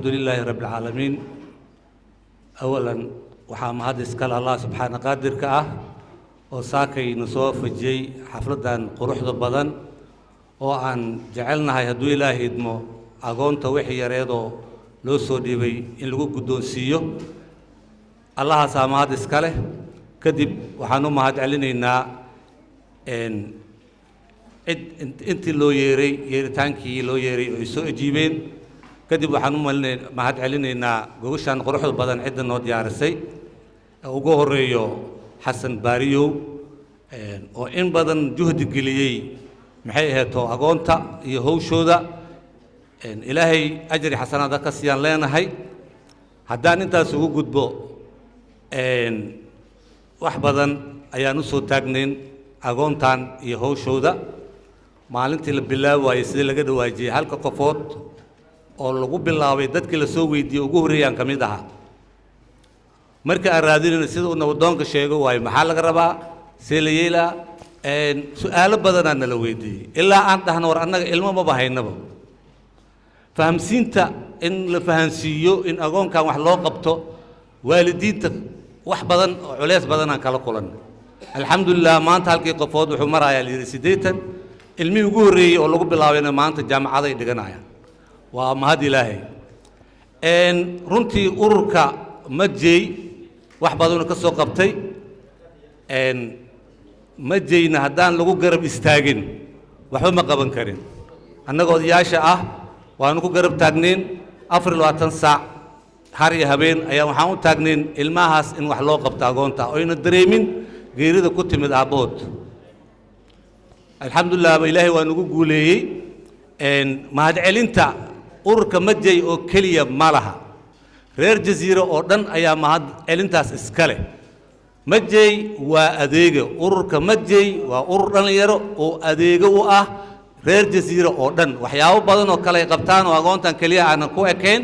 Alxamdu lilaahi rabbi alcaalamiin. Awalan, waxaa mahad iskale Allah subxaana qaadirka ah oo saakayna soo fajiyey xafladdan quruxda badan oo aan jecelnahay, hadduu Ilaahay idmo, agoonta wixii yareedoo loo soo dhiibay in lagu guddoonsiiyo. Allahaasaa mahad iska leh. Kadib waxaan u mahad celinaynaa cid intii loo yeeray, yeeritaankii loo yeeray oo ay soo ajiibeen. Kadib waxaan u mahad celinaynaa gogashaan quruxda badan cidda noo diyaarisay, ugu horeeyo Xasan Baariyow oo in badan juhdi geliyey, maxay aheeto, agoonta iyo howshooda. Ilaahay ajri xasanaada ka siiyaan leenahay. Haddaan intaas ugu gudbo, wax badan ayaan u soo taagnayn agoontan iyo howshooda. Maalintii la bilaabi waayey, sidii laga dhawaajiyey, halka qofood oo lagu bilaabay dadkii lasoo weydiiyey ugu horreeyaan ka mid ahaa. Marka aan raadinayno, sida uu nabadoonka sheego waayo, maxaa laga rabaa, see la yeelaa, su-aalo badanaa nala weydiiyey ilaa aan dhahno, war annaga ilmo maba haynaba. Fahamsiinta in la fahansiiyo in agoonkan wax loo qabto waalidiinta, wax badan oo culeys badanaan kala kulannay. Alxamdulilah, maanta halkii qofood wuxuu marayaa la yidhi 80. Ilmihii ugu horreeyey oo lagu bilaabayna maanta jaamacaday dhiganayaan. Waa mahad Ilaahay. Runtii ururka Majey wax badanuu ka soo qabtay. Majeyna haddaan lagu garab istaagin waxba ma qaban karin. Annaga odayaasha ah waanu ku garab taagnayn 24 saac, har iyo habeen ayaa waxaan u taagnayn ilmahaas in wax loo qabto agoonta oyna dareemin geerida ku timid aabbahood. Alxamdulilah, Ilaahay waa nagu guuleeyey. Mahadcelinta ururka Majey oo keliya ma laha, reer Jasiira oo dhan ayaa mahad celintaas iska leh. Majey waa adeega, ururka Majey waa urur dhallinyaro oo adeego u ah reer Jasiira oo dhan. Waxyaabo badan oo kale ay qabtaan oo agoontan keliya aanan ku ekayn.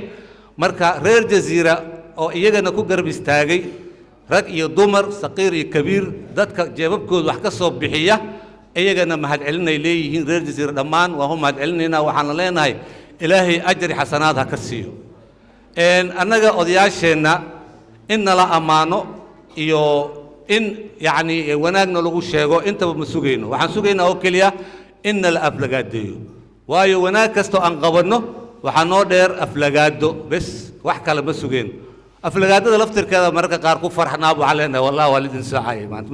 Marka reer Jasiira oo iyagana ku garab istaagay, rag iyo dumar, saqiir iyo kabiir, dadka jeebabkooda wax ka soo bixiya, iyagana mahadcelinay leeyihiin. Reer Jasiira dhammaan waan u mahadcelinaynaa. Waxaana leenahay Ilaahay ajri xasanaad ha ka siiyo. Annaga odayaasheenna in nala ammaano iyo in yacni wanaagna lagu sheego intaba ma sugayno. Waxaan sugaynaa oo keliya in nala aflagaadeeyo, waayo wanaag kastoo aan qabanno waxaa noo dheer aflagaado bes, wax kale ma sugeen. Aflagaadada laftirkeeda mararka qaar ku farxnaab, waxaan leenahay, wallahi waa lidin soocayay maanta.